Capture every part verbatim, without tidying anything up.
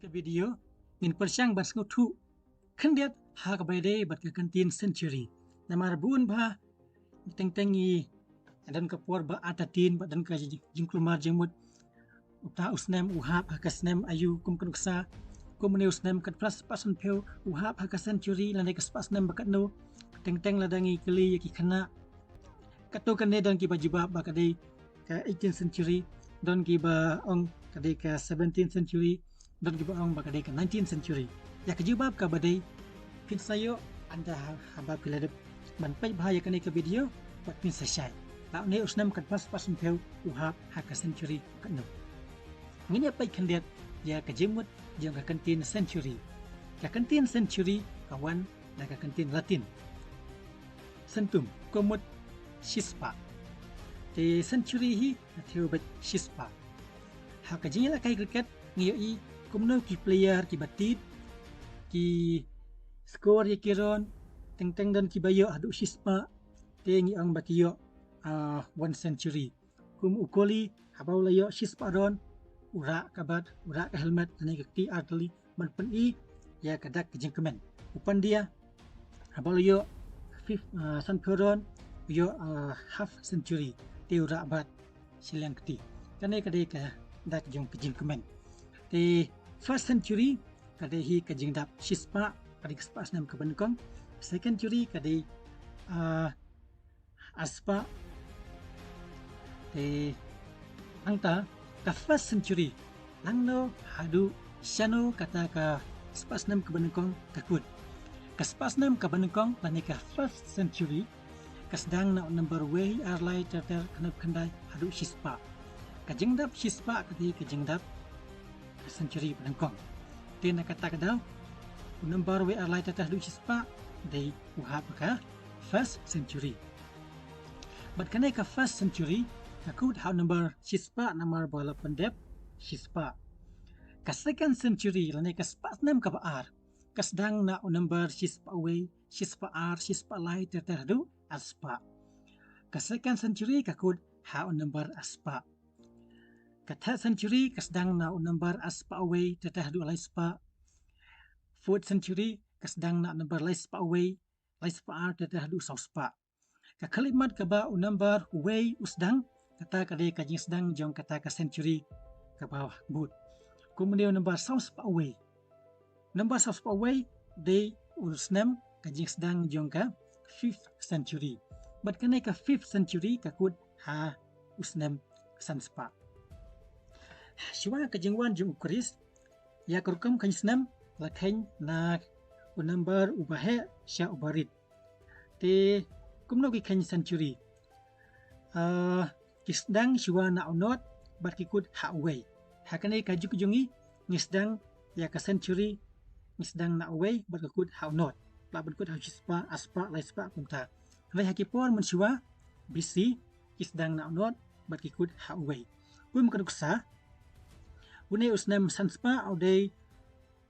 Ka video ngin pyrshang ban sngewthuh khyndiat ha kaba ïadei bad ka kyntien century. Namar bun bha teng teng ngi don ka por ba artatien ba don ka jingkulmar jingmut. Uta u snem u hap ha ka snem aïu, kum ka nuksa, kum une u snem khatphra spah sanphew u hap ha ka century lane ka spah snem ba katno. Teng teng lada ngi kylli ïa ki khynnah, katto katne don kiba jubab ba ka dei ka eighteenth century, don kiba ong ka dei ka seventeenth century, don kiba ong ba ka dei ka nineteenth century. Ïa ka jubab kaba dei phin sa ïoh ynda ha, haba phi la dep ban peit bha ïa kane ka video bad phin sa shai. La une u snem khatphra spah sanphew u hap ha ka century katno. Ngin ïa peit khyndiat ïa ka jingmut jong ka kyntien century. Ka kyntien century ka wan na ka kyntien Latin centum, ka mut shispah. Te century hi ka thew bad shispah. Ha ka jingïalehkai cricket ngi ïohi kumno ki player kiba tied ki score ïa ki run, teng teng don kiba ïoh haduh shispah, te ngi ong ba ki ïoh, ah, one century. Kum u Kohli, haba u la ïoh shispah run, u rah ka bat, u rah ka helmet lane ka kti artylli ban pyni ïa ka dak ka jingkmen. U Pandya, haba u la ïoh fif-, ah, sanphew run, u ïoh, ah, half century, te u rah bat shiliang kti. Kane ka dei ka dak jong ka jingkmen. Te first century ka dei hi ka jingdap shispah, ka dei ka spah snem kaba nyngkong. Second century ka dei, ah, arspah. Te nangta ka first century, nangno haduh shano kata ka spah snem kaba nyngkong ka kut. Ka spah snem kaba nyngkong lane ka first century ka sdang na u number wei, ar, lai, ter ter, khyndai, khyndai haduh shispah. Ka jingdap shispah ka dei ka jingdap ka century ba nyngkong. Te na kata ka daw u number wei, ar, lai, ter ter haduh shispah dei u hap ha ka first century. Bad kane ka first century ka kut ha u number shispah namar ba la pyndep shispah. Ka second century lane ka spah snem kaba ar ka sdang na u number shispah wei, shispah ar, shispah lai, ter ter haduh arspah. Ka second century ka kut ha u number arspah. Ka third century ka sdang na u number arspah wei, ter ter haduh laispah. Fourth century ka sdang na u number laispah wei, laispah ar, ter ter haduh sawspah. Ka khyllipmat kaba u number wei u sdang, kata ka dei ka jingsdang jong kata ka century kaba bud. Kumne u number sawspah wei. Number sawspah wei dei u snem ka jingsdang jong ka fifth century. Bad kane ka fifth century ka kut ha u snem sanspah. Shuwa ka jingwan jong u Khrist, ïa ka rukom kheiñ snem la kheiñ na u number uba heh sha uba rit. Te kumno ki kheiñ century? Ah, ki sdang shuwa na u nod bad ki kut ha uwei. Ha kane ka juk jong ngi, ngi sdang ïa ka century, ngi sdang na uwei bad ka kut ha u nod. Lah ban kut ha u shispah, arspah, laispah kumta. Hynrei ha ki por mynshuwa, B C, ki sdang na u nod bad ki kut ha uwei. Kum ka nuksa, une u snem sanspah u dei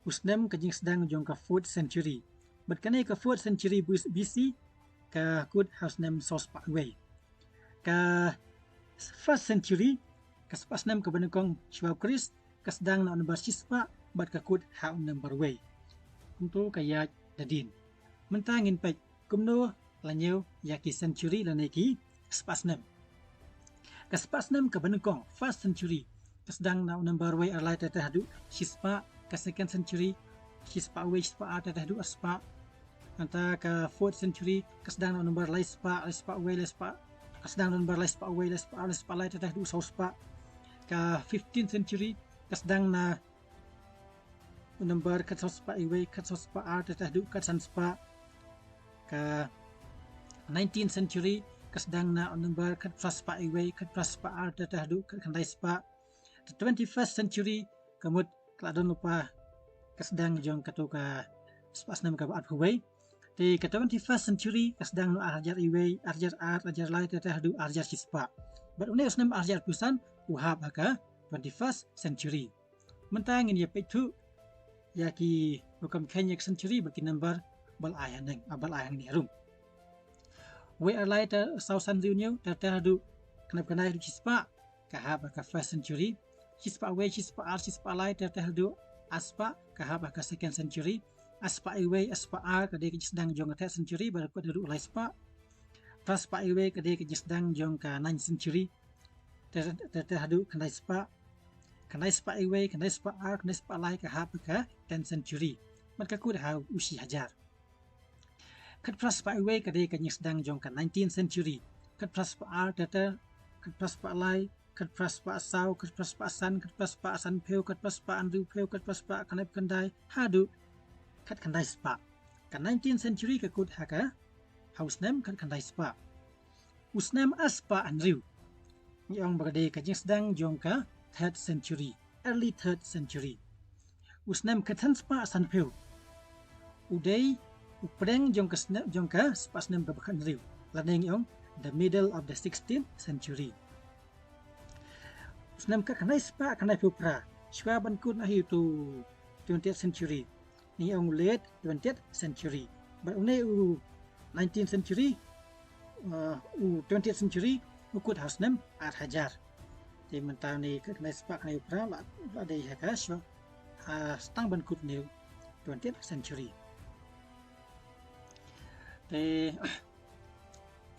u snem ka jingsdang jong ka fourth century. Bad kane ka fourth century B C ka kut ha u snem sawspah wei. Ka first century, ka spah snem kaba nyngkong shuwa u Khrist, ka sdang na u number shispah bad ka kut ha u number wei. Kumto ka ïaid da dien. Mynta ngin peit kumno la ñiew ïa ki century lane ki spah snem. Ka spah snem kaba nyngkong, first century, ka sdang na u number wei, ar, lai, ter ter haduh shispah. Ka second century, shispah wei, shispah ar, ter ter haduh arspah. Nangta ka fourth century ka sdang na u number laispah, laispah wei, laispah, ka sdang na u number laispah wei, laispah ar, laispah lai, ter ter haduh sawspah. Ka fifteenth century ka sdang na u number khatsawspah iwei, khatsawspah ar, ter ter haduh khatsanspah. Ka nineteenth century ka sdang na u number khatphraspah iwei, khatphraspah ar, ter ter haduh khatkhyndaispah. Ka twenty-first century ka mut ka la don lypa ka sdang jong kato ka spah snem kaba arphew wei. Te ka twenty-first century ka sdang na u ar hajar iwei, ar hajar ar, ar hajar lai, ter ter haduh ar hajar shispah. Bad une u snem ar hajar arphew san u hap ha ka twenty-first century. Mynta ngin ïa peit thuh ïa ki rukom kheiñ ïa ka century bad ki number ba la ai haneng, ah, ba la ai hangne harum. Wei, ar, lai, ter, saw, san, hynriew, hynñiew, ter ter haduh khyndai, khyndai haduh shispah, ka hap ha ka first century. Shispah wei, shispah ar, shispah lai, ter ter haduh ar spah ka hap ha ka second century. Ar spah iwei, ar spah ar ka dei ka jingsdang jong ka third century, bad ka kut haduh lai spah. Phra spah iwei ka dei ka jingsdang jong ka ninth century. Ter ter ter haduh khyndai spah. Khyndai spah iwei, khyndai spah ar, khyndai spah lai ka hap ha ka tenth century. Bad ka kut ha u shi hajar. Khatphra spah iwei ka dei ka jingsdang jong ka nineteenth century. Khatphra spah ar ter ter, khatphra spah lai, khatphra spah saw, khatphra spah san, khatphra spah sanphew, khatphra spah hynriewphew, khatphra spah khyndai, haduh khatkhyndai spah. Ka nineteenth century ka kut ha ka, ha u snem khatkhyndai spah. U snem ar spah hynriew ngi ong ba ka dei ka jingsdang jong ka third century, early third century. U snem khatsan spah sanphew u dei u pdeng jong ka snem, jong ka spah snem kaba khathynriew, lane ngi ong the middle of the sixteenth century. U snem khatkhyndai spah khyndaiphew phra, shuwa ban kut na hi uto u twentieth century, ngi ong late twentieth century. Bad une u nineteenth century, uh, u twentieth century u kut ha u snem ar hajar. Te mynta une khatkhyndai spah khyndaiphew phra la, la dei ha ka shuwa, uh, tang ban kut une u twentieth century. Te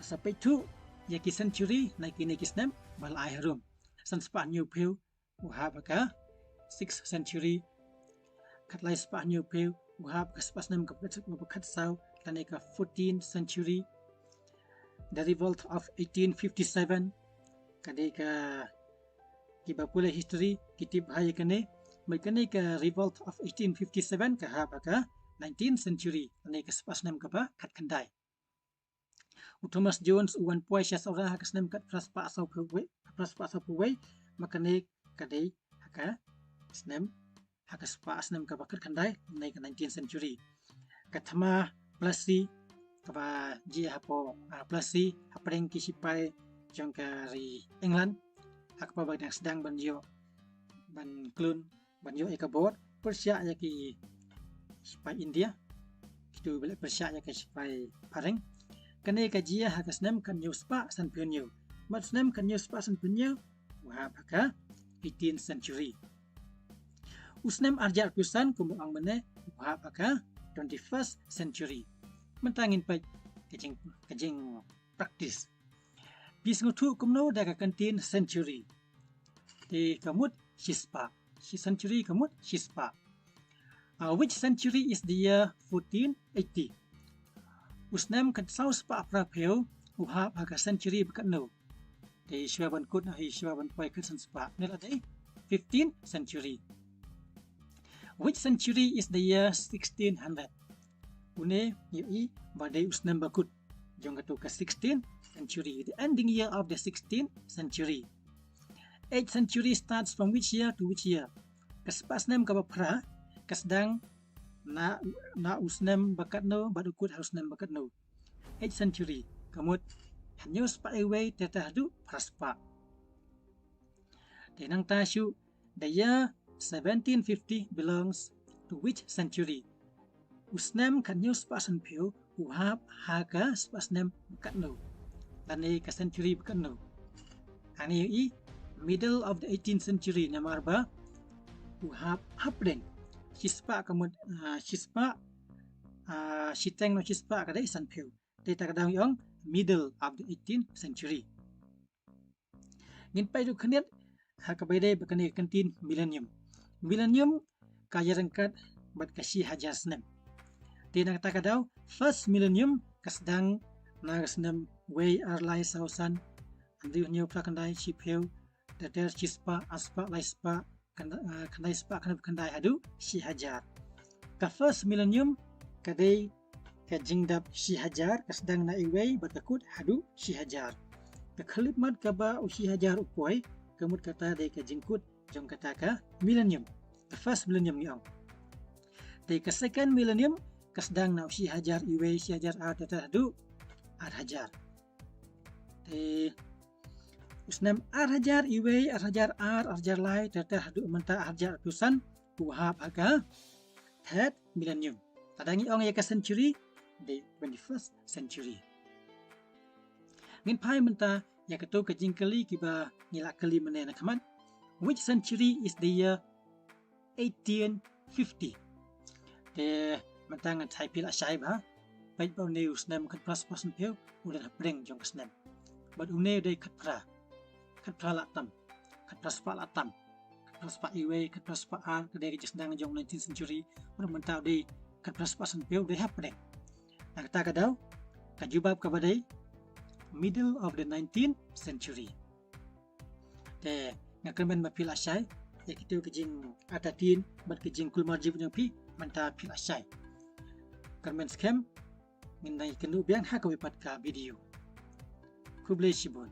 sa peit thuh ïa ki century na kine ki snem ba la ai harum. San spah hynñiewphew u hap ha ka sixth century. Khatlai spah hynñiewphew u hap ha ka spah snem kaba khatsaw, lane ka fourteenth century. The Revolt of eighteen fifty-seven ka dei ka, kiba pule history ki tip bha ïa kane. Bad kane ka Revolt of eighteen fifty-seven ka hap ha ka nineteenth century, lane ka spah snem kaba khatkhyndai. U Thomas Jones u wan poi sha Sohra ha ka snem khatphra spah sawphew wei, khatphra spah sawphew wei, ma kane ka dei ha ka snem, ha ka spah snem kaba khatkhyndai, lane ka nineteenth century. Ka thma Plassey kaba jia hapoh, ah, Plassey hapdeng ki shipai jong ka ri England, ha kaba dang sdang ban ïoh, ban klun, ban ïoh ïa ka bor, pyrshah ïa ki shipai India, kito ba la pyrshah ïa ki shipai phareng. Kane ka jia ha ka snem khathynñiew spah sanphew hynñiew. Bad u snem khathynñiew spah sanphew hynñiew u hap ha ka eighteenth century. U snem arhajar arphew san kumba ong mynne u hap ha ka twenty-first century. Mynta ngin peit ka jing, ka jing practice. Phi sngewthuh kumno da ka kyntien century? Te ka mut shispah. Shi century ka mut shispah. Uh, which century is the year fourteen eighty? U snem khatsaw spah phraphew u hap ha ka century ba katno? Te shuwa ban kut na hi, shuwa ban poi khatsan spah, ne la dei fifteenth century. Which century is the year sixteen hundred? Une ïohi ba dei u snem ba kut jong kato ka sixteenth century, the ending year of the sixteenth century. Eighth century starts from which year to which year? Ka spah snem kaba phra ka sdang na, na u snem ba katno bad u kut ha u snem ba katno? Eighth century ka mut hynñiew spah iwei ter ter haduh phra spah. Te nangta shuh, the year seventeen fifty belongs to which century? U snem khathynñiew spah sanphew u hap ha ka spah snem ba katno, lane ka century ba katno? Hangne ïohi middle of the eighteenth century, namar ba u hap hapdeng. Shispah ka mut, ah, shispah, ah, shiteng na shispah ka dei sanphew. Te ta ka daw ngi ong middle of the eighteenth century. Ngin peit ruh khyndiat ha kaba ïadei bad kane ka kyntien millennium. Millennium ka ïaryngkat bad ka shi hajar snem. Te na kata ka daw first millennium ka sdang na ka snem wei, ar, lai, saw, san, hynriew, hynñiew, phra, khyndai, shiphew, ter ter, shispah, ar spah, lai spah, khyndai, ah, khyndai spah, khyndai, khyndai haduh shi hajar. Ka first millennium ka dei ka jingdap shi hajar, ka sdang na iwei bad ka kut haduh shi hajar. Ka khyllipmat kaba u shi hajar u poi ka mut kata dei ka jingkut jong kata ka millennium. Ka first millennium ngi ong. Te ka second millennium ka sdang na u shi hajar iwei, shi hajar ar, ter ter haduh ar hajar. Te u snem ar hajar iwei, ar hajar ar, ar hajar lai, ter ter haduh mynta ar hajar arphew san u hap ha ka third millennium. Lada ngi ong ïa ka century, the twenty-first century. Ngin phai mynta ïa kato ka jingkylli kiba ngi la kylli mynne na khmat. Which century is the year eighteen fifty. Te mynta ngan sa ai phi la shai ba, peit ba une u snem khatphra spah sanphew u dei hapdeng jong ka snem. Bad une u dei khatphra, khatphra la tam, khatphra spah la tam, khatphra spah iwei, khatphra spah ar, ka dei ka jingsdang jong nineteenth century. Bad mynta u dei khatphra spah sanphew u dei hapdeng. Na kata ka daw, ka jubab kaba dei middle of the nineteenth century. Te nga kyrmen ba phi la shai ïa kito ki jingartatien bad ki jingkulmar jingpyrkhat jong phi. Mynta phi la shai. Kyrmen skhem ngin ïakynduh biang ha kawei pat ka video. Khublei shibun.